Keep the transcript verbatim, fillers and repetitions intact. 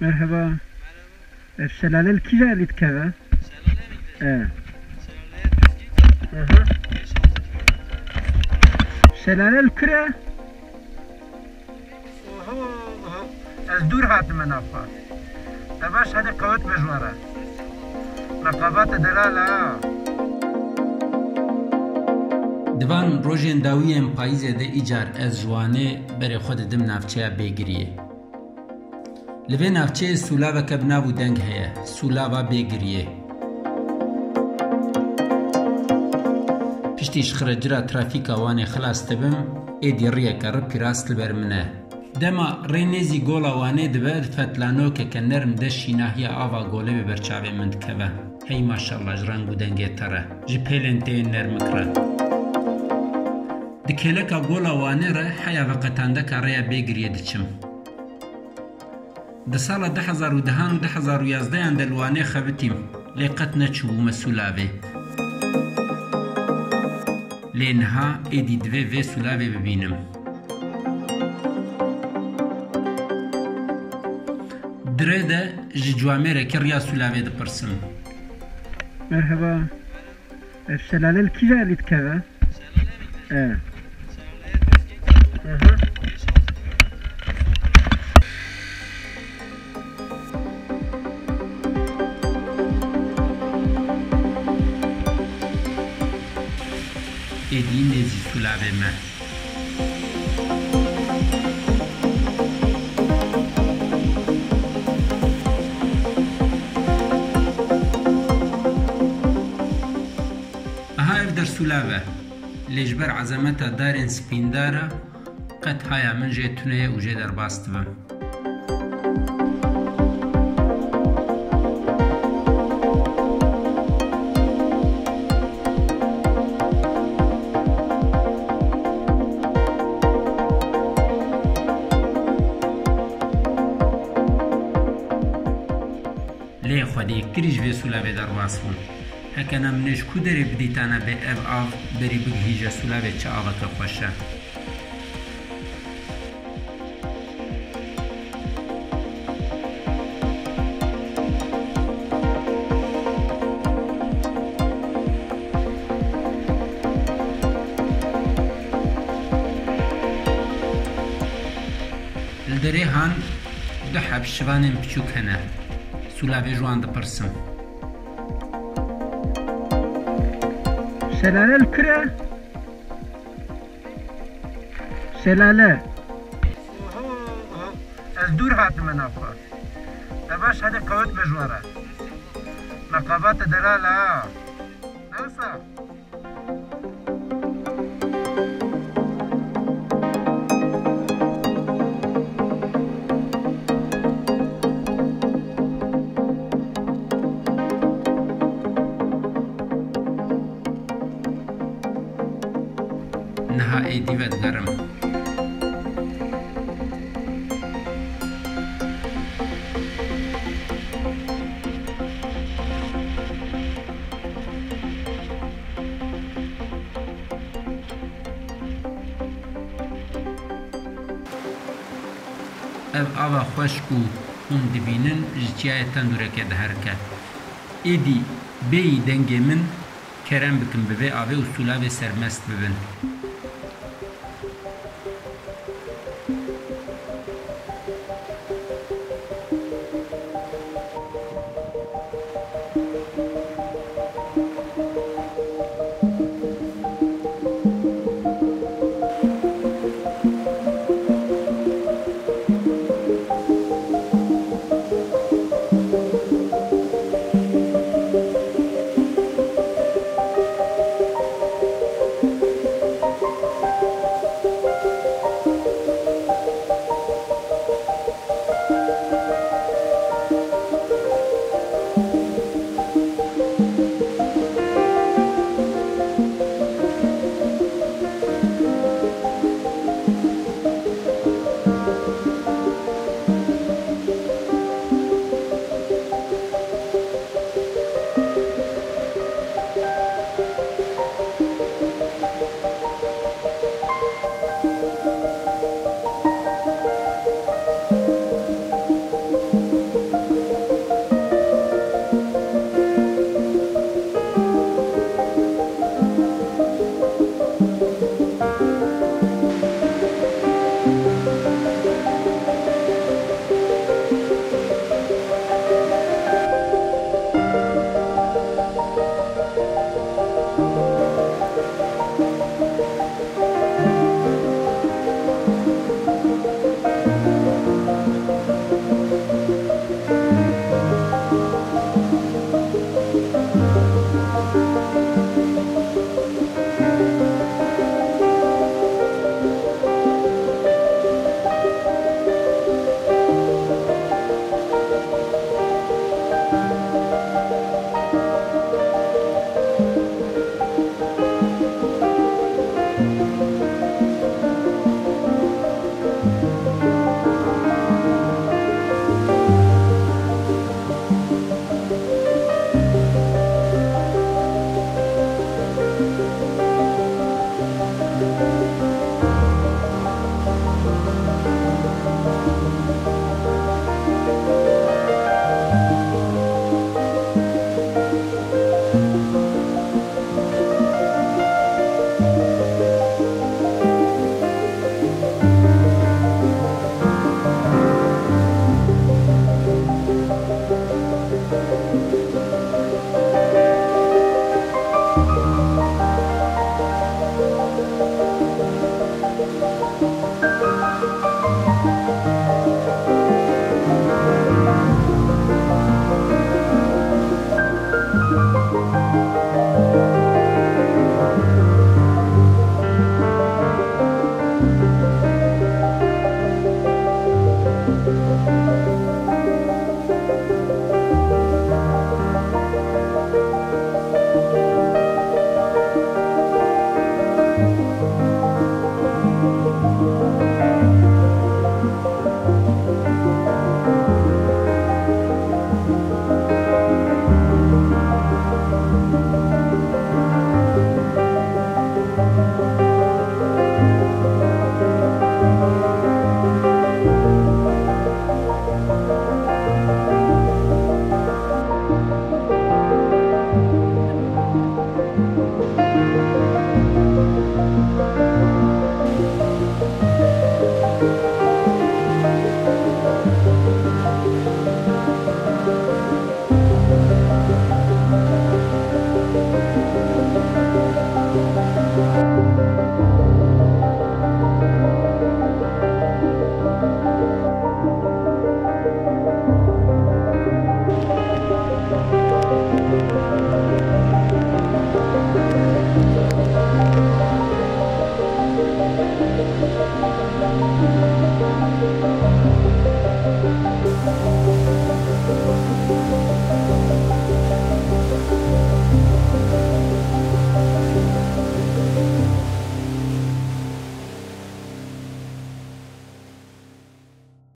Merhaba. E, şelale li kîja elî dikeve? E. Aha. Şelale li kure? Oho, oho. Ez dûr hatime nava xwe. Te baş hadi qewet be ji we re. Me qebate delal ha. Di van rojên dawiyên payîzê de îcar ez ji Wanê berê xwe didim navçeya Bêgiriyê. Li vê navçeyê sûlaveke bi nav û deng heye, Sûlava Bêgiriyê. Piştî ji xiricira trafîka Wanê xilas dibim, êdî riyeke ripî rast li ber min e. Dema rê nêzî gola Wanê dibe, di fetlanokeke nerm de şînahiya ava golê bi ber çavên min dikeve. Hey maşallah ji reng û dengê te re, ji pêlên te yên nermik re. Di kêleka gola Wanê re heya veqetandeka rêya Bêgiriyê diçim. Di sala du hezar û dehan û du hezar û yazdehan de li Wanê xebitîm, lê qet neçûbûme sûlavê. Lê niha êdî divê vê sûlavê bibînim. Di rê de ji ciwamêrekî riya sûlavê dipirsim. Merhaba. E, şelale li kîja elî dikeve? E. Aha. Êdî nêzî sûlavê me. Aha ev der sûlav e. Lê ji ber ezemeta darên spîndar e, qet haya min jê tune ye û jê derbas dibim. Lê Xwedê kirî ji vê sûlavê derbas bûm. Heke na min ê ji ku derê bidîtana bê ev av, berî bigihîje sûlavê çi aveke xweş e. Li derê han du heb şivanên piçûk hene. Sûlavê ji wan dipirsim. Şelale li kur e? Şelale. Oho, oho. Ez dûr hatime nav xwe. Te baş hadi qewet be ji we re. Me qebate delal ha. Nasa. Niha êdî vedigerim. Ev ava xweş ku hûn dibînin ji çiyayê tendûreke diherike. Êdî bêyî dengê min kerem bikin bi vê avê û sûlavê sermest bibin.